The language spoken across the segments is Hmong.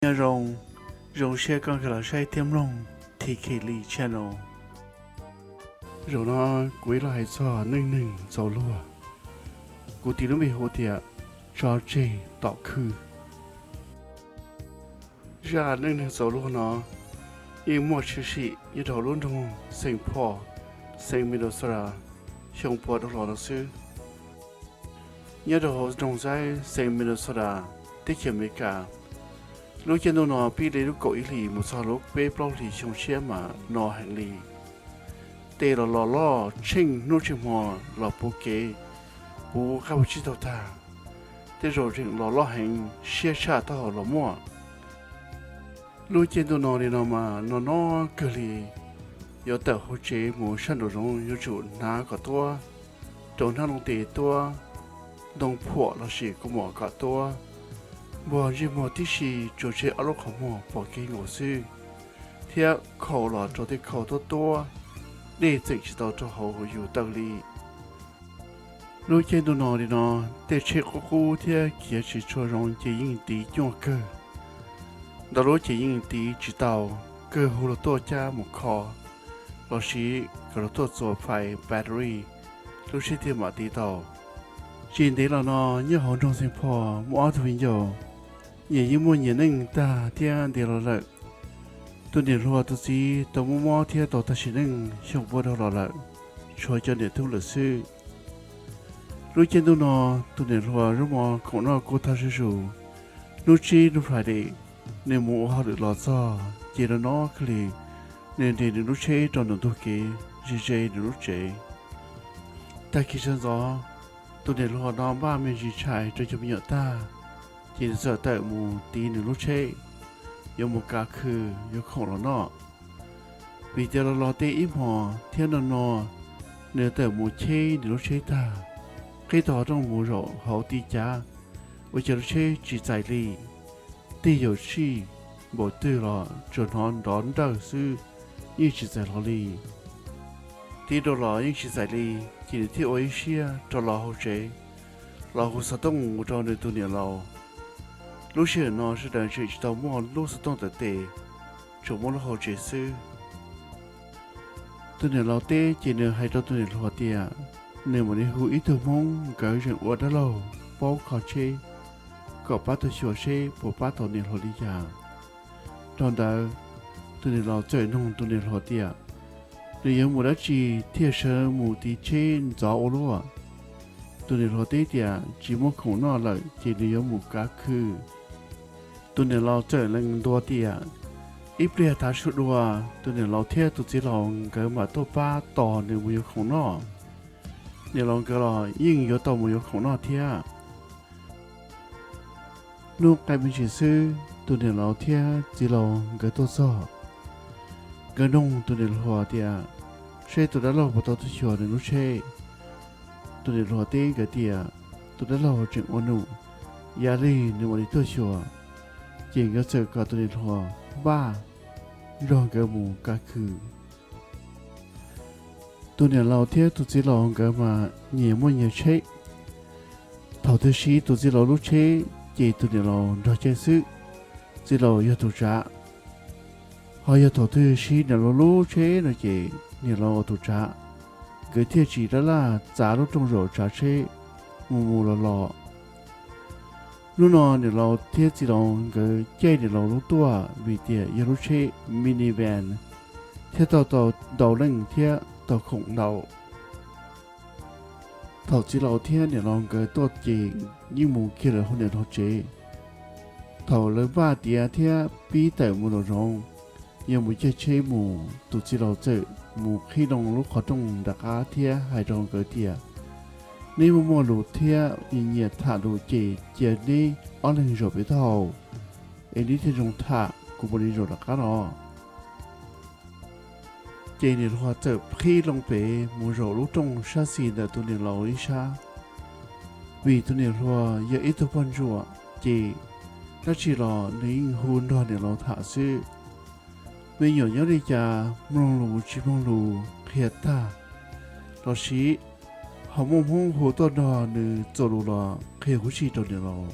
Nyob zoo, zoo siab koj kawg los saib thiab mloog T K Lee Channel. Zaum no kuv ib los hais txog neej neeg txaus luag. Kuv tis lub npe hu tias tso tseg tom khw. Zaj neej neeg txaus luag no yeej muaj tshwm sim nyob rau lub nroog Saint Paul, xeev Minnesota, xyoo pua dhau los no xwb. Nyob rau hauv nroog Saint Minnesota, teb chaws Amelikas, lub caij ntuj no pib li lub kaum ib hlis mus txog lub peb plaub hlis xyoo tshiab mas no heev li. Tej los los loj tsheej hnub tsis hmo los puv kev, puv qab puv tsib taug tag. Tej zaum tseem los loj heev siab tshaj taub hau los muaj. Lub caij ntuj no li no mas no no kawg li, yuav tawm hauv tsev mus sab nraum zoov yuav tsum hnav kom tuab, rau hnab looj tes tuab, ntoo phuam lossis kaus mom kom tuab, npuag ntsej muag tib si tsuas tseg ob lub qhov muag pom kev nkaus xwb, thiab khau los rau tej khau tuab tuab, dej txeem tsis tau rau hauv yus taw li. Lub caij ntuj no li no, tej tsheb qub qub thiab khiav tsis tshua zoo ces yeej tiv cuaj kawg. Ntau lub ces yeej tiv tsis tau, kawg hu los tuaj cab mus kho, lossis kom los tuaj txuas fais battery, lub tsheb thiaj mam tiv tau. Tsis ntev los no nyob hauv nroog Saint Paul muaj ob tug viv ncaus, nyias yeej muaj nyias neej tag thiab ntev los lawm. Tus niam hluas tus txiv tau muaj mob thiab tau tag sim neej xyoo pua dhau los lawm, tshuav cov niam tub lawm xwb. Lub caij ntuj no, tus niam hluas zaub mov khoom noj kua thaj zuj zus. Hnub tsib hnub Friday, nws mus ua hauj lwm los txog ces no no kawg li, nws nres nws lub tsheb rau nraum ntug kev ze ze nws lub tsev. Tag kis sawv ntxov, tus niam hluas no npaj me ntsis tshais rau cov me nyuam tag, ces nws txawm tawm mus tiv nws lub tsheb, yuav mus kav khw, yuav khoom los noj. Vim tias los los tej ib hmos thiab no no, nws tawm mus cheb nws lub tsheb tag, qhib tog rooj mus zaum hauv ti cav, ua cas lub tsheb tsis txais li. Tig yaum sij npaum twg los tsuas hnov nrov nrawj xwb, yeej tsis txais hlo li. Tiv rau los yeej tsis txais li, ces nws thiaj ua ib siab rov los hauv tsev, los hu xov tooj mus rau nws tus niam laus. Lub sij hawm no sawv daws tseem tsis tau muaj lub xov tooj tawm tes, tsuas muaj lub hauv tsev xwb. Tus niam laus teb ces nws hais rau tus niam hluas tias nws mam li hu ib tug Hmoob nkawd zeem ua dab laug paub kho tsheb, kom pab tuaj xyuas seb puas pab tau niam hluas li cas. Dhau ntawd, tus niam laus txawm nug tus niam hluas tias nws yuav mus dab tsi thiaj sawv mus tiv tsheb ntxov ua luaj. Tus niam hluas teb tias tsis muaj khoom noj lawm ces nws yuav mus kav khw. Tus niam laus txawm lees ntua tias ib pliag tav su dua, tus niam laus thiab tus txiv laus nkawd mam tuaj pab tos nws mus yuav khoom noj. Niam laus nkawd los yeej yuav tau mus yuav khoom noj thiab. Hnub qaij me ntsis xwb, tus niam laus thiab txiv laus nkawd tuaj txog. Nkawd nug tus niam hluas tias seb tus dab laug puas tau tuaj xyuas nws lub tsheb. Tus niam hluas teb nkawd tias tus dab laug tseem ua num, ib yam li nws mam li tuaj xyuas. Ces nkawd txawm kom tus niam hluas npaj nrog nkawd mus kav khw. Tus niam laus thiab tus txiv laus nkawd mas nyias muaj nyias tsheb. Thaum twg siv tus txiv laus lub tsheb ces tus niam laus nrog caij xwb, txiv laus yog tus tsav. Ho yog thaum twg siv niam laus lub tsheb no ces niam laus ua tus tsav. Nkawd thiaj tsis laj laj txav lub rooj zaum tsav tsheb mus mus los los. Hnub no niam laus thiab txiv laus nkawd caij niam laus lub tuaj vim tias yog lub tsheb minivan thiab tau tau ntau leej thiab tau khoom ntau. Thaum txiv laus thiab niam laus nkawd tuaj ces yeej mus kiag lawm hauv niam laus tsev. Thaum lawv npaj tiav thiab pib tawm mus nraum zoov, yuav mus caij tsheb mus, tus txiv laus txawm mus qhib loo lub qhov rooj nram qab thiab hais rau nkawd tias neb muaj muaj lus thiab nyiam tham lus ces cia neb ob leeg zaum pem taub hau es neb thiaj zoo tham, kuv mam li zaum nram qab no. Ces niam hluas txawm qhib loo pem mus zaum lub rooj sab xis ntawm tus niam laus ib sab. Vim tus niam hluas yog ib tug poj ntsuam ces dab tsi los nws yeej hu nrog niam laus tham xwb. Me nyuam nyob li cas mloog lus tsis mloog lus qhia tag, los sis ho muaj Hmoob hu tuaj nrog nws txuas lus los qhia huv si rau niam laus.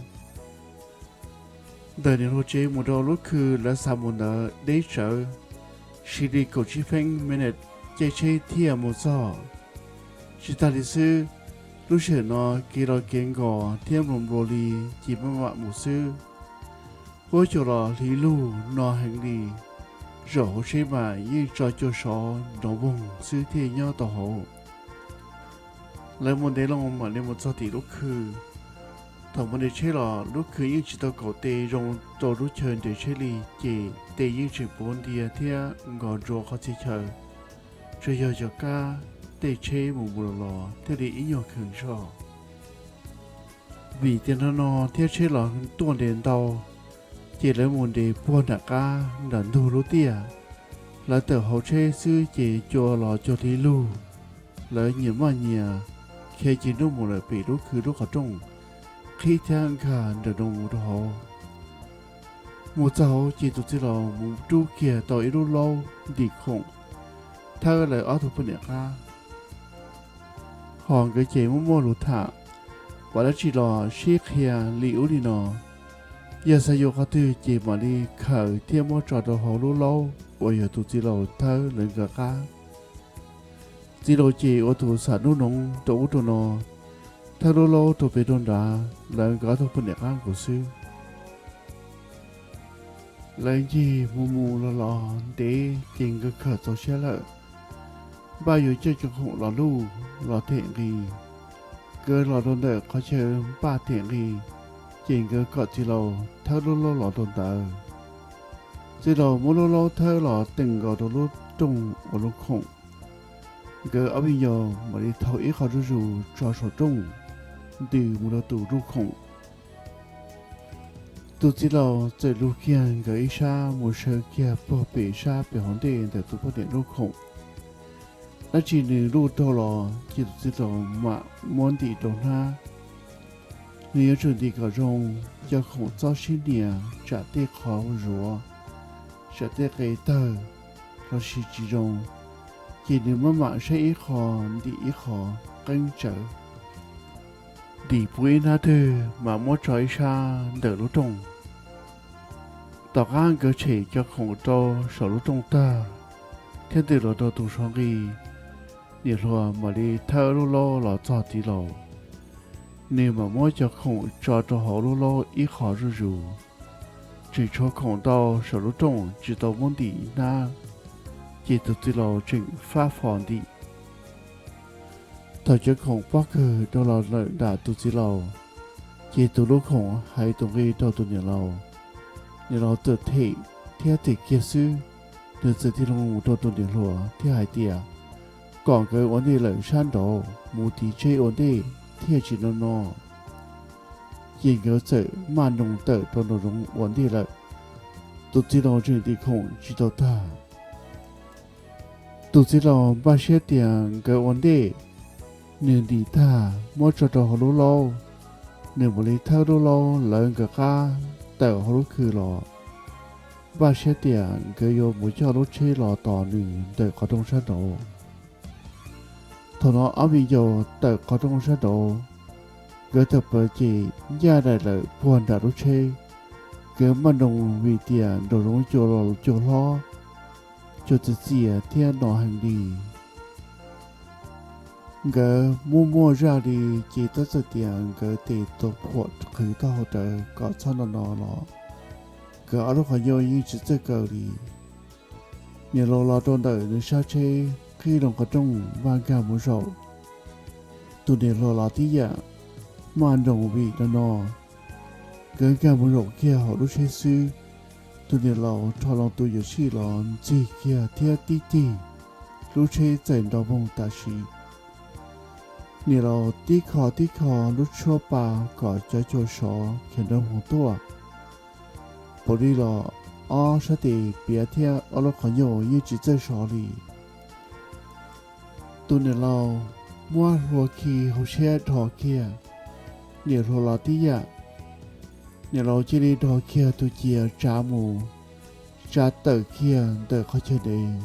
Ntawm niam hluas tsev mus rau lub khw lawv xa mus ntawd deb tsawv, sis li kaum tsib feeb minute caij tsheb thiaj mus txog. Tsis tas li xwb, lub sij hawm no kev los kev nkos thiab nplua nplua li, ces maj mam mus xwb. Huab cua los hliv lug no heev li, zaum hauv tsheb mas yeej tso cua sov nrov voog xwb thiaj nyob tau hauv. Lawv mus ntev loo mam li mus txog tim lub khw. Thaum mus nres tsheb los lub khw yeej tsis tau kaum tes zoo rau lub chaw nres tsheb li, ces tes yeej tseem puv ntiag thiab nkos ntsuav qhov txhia chaw. Tsuas yog cov kab tej tsheb mus mus los los thiaj li ib nyuag kheev zog. Vim tias no no thiab tsheb los tuaj nres ntau, ces lawv mus nres puag nram qab nram ntug lub tiaj. Lawv tawm hauv tsheb xwb ces cua los cua hliv lug, lawv nyias maj nyias khiav cig nruj mus lawm pem lub khw lub qhov rooj, qhib thiab nkag nrawm nroos mus rau hauv. Mus txog hauv ces tus txiv laus mus rub kiag tau ib lub laub ntim khoom thawb lawv ob tug poj niam qab. Hos nkawd ces muaj muaj lus tham, pom dab tsi los sib qhia li ub li no. Yog xav yuav qhov twg ces mam li khaws thiab muab tso rau hauv lub laub uas yog tus txiv laus thawb lawv nkawd qab. Txiv laus ces ua tus xam nub noov rau ub rau no, thawb lub laub rau pem rau nrad lawv nkawd ob tug poj niam qab nkaus xwb. Lawv ncig mus mus los los ntev ces nkawd khaws txaus siab lawm, npaj yuav coj cov khoom los luj los them nqi. Nkawd los rau ntawm qhov chaw npaj them nqi, ces nkawd kom txiv laus thawb lub laub los rau ntawd. Txiv laus muab lub laub thawb los teem nkaus rau lub rooj ua lub khoom. Nkawd ob viv ncaus mam li thau ib qho zuj zus tso saum rooj, ntws mus rau tus lub khoom. Tus txiv laus txawm lug kiag nkawd ib sab mus sawv kiag puag pem sab pem hauv ntej ntawm tus poj niam lub khoom. Dab tsi nws luj raug los ces tus txiv laus mam muab ntim rau hnab. Nws yuav tsum ntim kom zoo, cov khoom txhob sib nias, tsam tej qhov zuav, tsam tej qe tawg lossis tsis zoo, ces nws maj mam saib ib qho ntim ib qho, qeeb tsawv. Ntim puv ib hnab twg mas muab tso ib sab ntawm lub rooj. Tom qab nkawd tshem cov khoom rau saum lub rooj tag thiab ntws los rau tus sov nqi, niam hluas mam li thawb lub laub los txog txiv laus. Nws mam muab cov khoom tso rau hauv lub laub ib qho zuj zus, tseem tshuav khoom ntau saum lub rooj tsis tau muab ntim hnab, ces tus txiv laus tseem fab fo ntim. Thaum cov khoom pob kawg rau los lawm nram tus txiv laus, ces tus lub khoom hais tus nqi rau tus niam laus. Niam laus txawm them thiab them kiag xwb, nws txawm tig loo mus rau tus niam hluas thiab hais tias kom nkawd ua ntej lawm sab nraud mus tiv tsheb ua ntej thiaj tsis no no. Ces nkawd txawm maj nroos tawm rau nraum zoov ua ntej lawm. Tus txiv laus tseem ntim khoom tsis tau tag. Tus txiv laus npaj siab tias nkawd ua ntej, nws ntim tag muab tso rau hauv lub laub, nws mam li thawb lub laub lawv nkawd qab tawm hauv lub khw los, npaj siab tias nkawd yuav mus coj lub tsheb los tos nws ntawm qhov rooj sab nraud. Thaum no ob viv ncaus tawm qhov rooj sab nraud, nkawd tawm plaws ces ncaj daim lawm puag nram lub tsheb. Nkawd maj nroos vim tias nraum zoov cua los cua hlob, cua txias txias thiab no heev li. Nkawd muaj muaj zaj li, ces tab txawm tias nkawd tes tua phuam qhwv taub hau rawv kom txhob no no los, nkawd ob lub qhov ncauj yeej tsis txawj kaw li. Niam laus los rau ntawm nws sab tsheb qhib loo qhov rooj npaj nkag mus zaum. Tus niam hluas los tib yam, maj nroos vim no no, nkawd nkag mus zaum kiag hauv lub tsheb xwb. Tus niam laus rho loo tus yuam sij los ntxig kiag thiab tib tig, lub tsheb txawm nrov voog tam sim. Niam laus tib kho tib kho lub tshuab pa kom cov cua sov khiav nrov voog tuaj. Puav li los ob sab tes piav thiab ob lub qhov ncauj yeej tsis txawj sov li. Tus niam laus muab hlua khi hauv siab dhos kiag. Niam hluas los tib yam, niam laus cia li dhos kiag tus cia tsav mus, tsav tawm kiag ntawm qhov chaw ntev.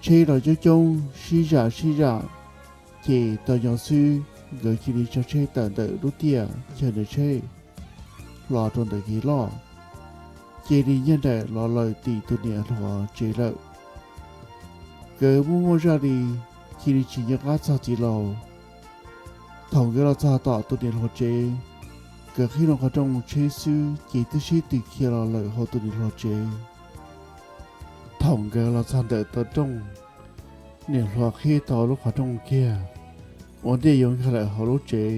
Tsheb los coob coob sib zam sib zam, ces tau nyo xwb nkawd cia li tsav tsheb tawm ntawm lub tiaj chaw ntev tsheb. los rau ntawm kev loj, cia li ncaj nraim los lawm tim tus niam hluas tsev lawm. Nkawd muaj muaj zaj li, cia li tsis nco qab txog txiv laus. Thaum nkawd los txog tom tus niam hluas tsev, nkawd qhib loo qhov rooj tsheb xwb ces twb sib tw khiav los lawm hauv tus niam hluas tsev. Thaum nkawd los txog ntawm tau rooj, niam hluas qhib tau lub qhov rooj kiag, ua ntej yuav nkag lawm hauv lub tsev,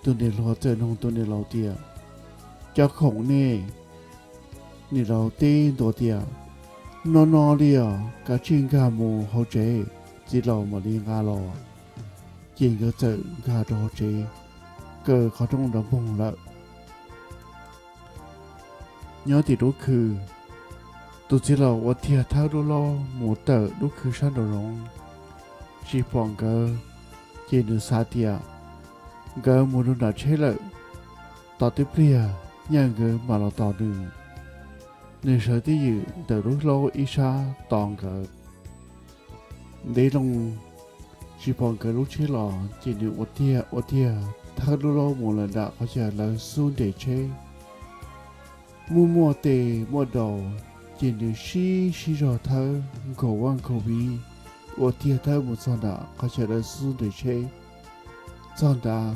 tus niam hluas txawm nug tus niam laus tias, Cov khoom ne? Niam laus teb ntua tias, No no li os, kav tsij nkag mus hauv tsev, txiv laus mam li nqa los. Ces nkawd txawm nkag rau hauv tsev, kaw qhov rooj nrov npoog lawm. Nyob tim lub khw, tus txiv laus ua tiag thawb lub laub mus tawm lub khw sab nraum zoov, tsis pom nkawd, ces nws xav tias nkawd mus rau nram tsheb lawm, tos twb pliag nyaj nkawd mam los tos nws. Nws sawv twj ywm ntawm lub laub ib sab tos nkawd. Ntev loo tsis pom nkawd lub tsheb los ces nws ua tiag ua tiag thawb lub laub mus lawm nram qhov chaw lawv xub nres tsheb. Muaj muaj tes muaj daus, ces nws sib sib zog thawb nkaus vaj nkaus viv, ua tiag thawb mus txog nram qhov chaw lawv xub nres tsheb. Txog nrad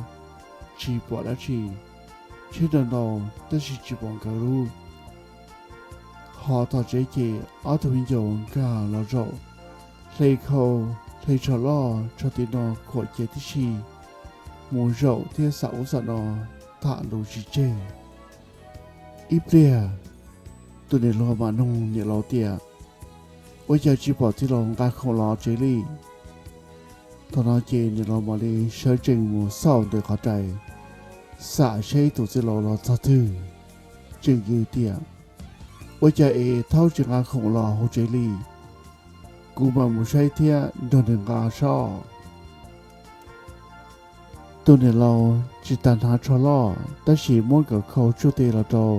tsis pom dab tsi, tsheb nrau nrau tab sis tsis pom nkawd lub. Ho tom tsev ces ob tug viv ncaus nkag los zaum, hle khau, hle tsho loj tsho tim no khuam cia tib si, mus zaum thiab xam ub xam no, tham lus tsis tseg. Ib pliag, tus niam hluas mam nug niam laus tias, Ua cas tsis pom txiv laus nqa khoom los tsev li? Thaum no ces niam laus mam li sawv tsees mus xauj ntawm qhov rais, xam seb tus txiv laus los txog twg. Tseem yws tias, Ua cas es thaub tsis nqa khoom los hauv tsev li? Kuv mam mus saib thiab nrog nws nqa sab. Tus niam laus tsis tas hnav tsho loj tab sis muab nkawd khau tsuj tes los rau,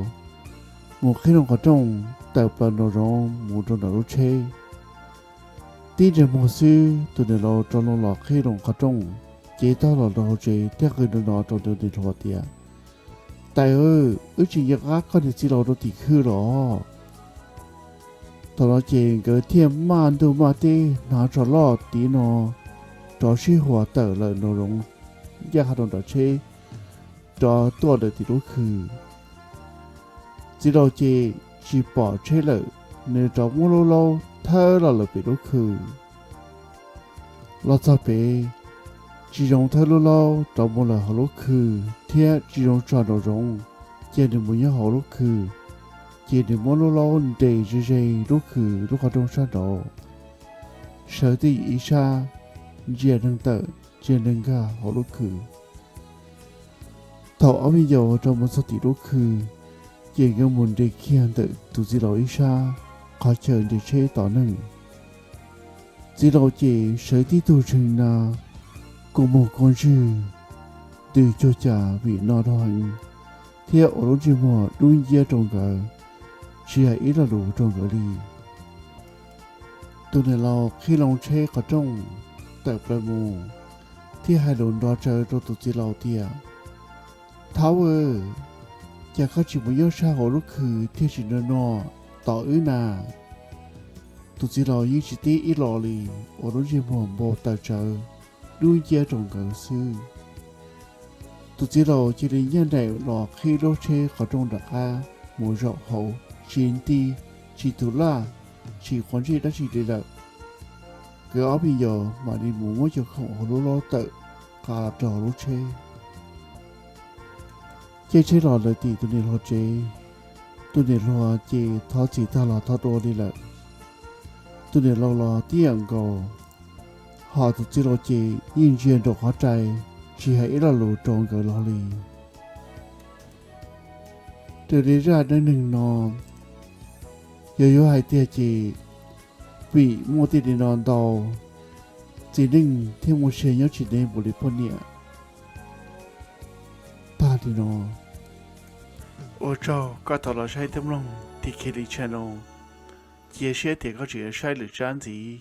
mus qhib loo qhov rooj tawm plaws nraum zoov mus rau nram lub tsheb. Tib ntsais muag xwb tus niam laus rov loo los qhib loo qhov rooj, cev taug los rau hauv tsev thiab qw nrov nrov rau tus niam hluas tias, Tais, wb tsis nco qab koj niag txiv laus rau tim khw los? Thaum no ces nkawd thiaj maj ntuj maj teb hnav tsho loj tiv no rov sib huas tawm lawm nraum zoov, ncaj qha rau nram tsheb, rov tuaj lawm tim lub khw. Txiv laus ces tsis pom tsheb lawm, nws rov muab lub laub thawb los lawm pem lub khw. Los txog pem, tsis zoo thawb lub laub rov mus lawm hauv lub khw thiab tsis zoo tso nraum zoov, ces nws mus nyob hauv lub khw, ces nws muab lub laub nres ze ze lub khw lub qhov rooj sab nraud, sawv twj ywm ib sab, ntsia neeg tawm ntsia neeg nkag hauv lub khw. Thaum ob me nyuam rov mus txog tim lub khw, ces nkawd mus nres kiag ntawm tus txiv laus ib sab qhov chaw nres tsheb tos neeg. Txiv laus ces sawv tib tug tshee na, kua muag kua ntswg ntws cuag cas vim no rau heev, thiab ua lub ntsej muag dub nciab rau nkawd, tsis hais ib lo lus rau nkawd li. Tus niam laus qhib loo tsheb qhov rooj tawm plaws mus, thiab hais lus nrov tsawv rau tus txiv laus tias, Thaub aw, cas koj tsis mus nyob sab hauv lub khw thiaj tsis no no tos wb na? Tus txiv laus yeej tsis teb ib lo li, ua lub ntsej muag npau taws tsawv, dub nciab rau nkawd xwb. Tus txiv laus cia li ncaj nraim los qhib lub tsheb qhov rooj nram qab mus zaum hauv, tsis nti, tsis tus laj, tsis quav ntsej dab tsi li lawm. Nkawd ob me nyuam mam li mus muab cov khoom hauv lub laub tawm nqa rau lub tsheb. Caij tsheb los lawm tim tus niam hluas tsev, tus niam hluas ces thov txim tag los thov dua li lawm. Tus niam laus los tib yam nkaus, ho tus txiv laus ces yeej ntsia nraum qhov rai, tsis hais ib lo lus rau nkawd los li. Raws li zaj dab neeg no, yog yuav hais tiag ces vim muaj tej li no ntau, txiv neej thiaj muaj sia nyob tsis deb npaum li poj niam. Tag li no. Ua tsaug koj tau los saib thiab mloog T K Li channel. Cia siab tias koj tseem yuav saib lwm tsab ntxiv.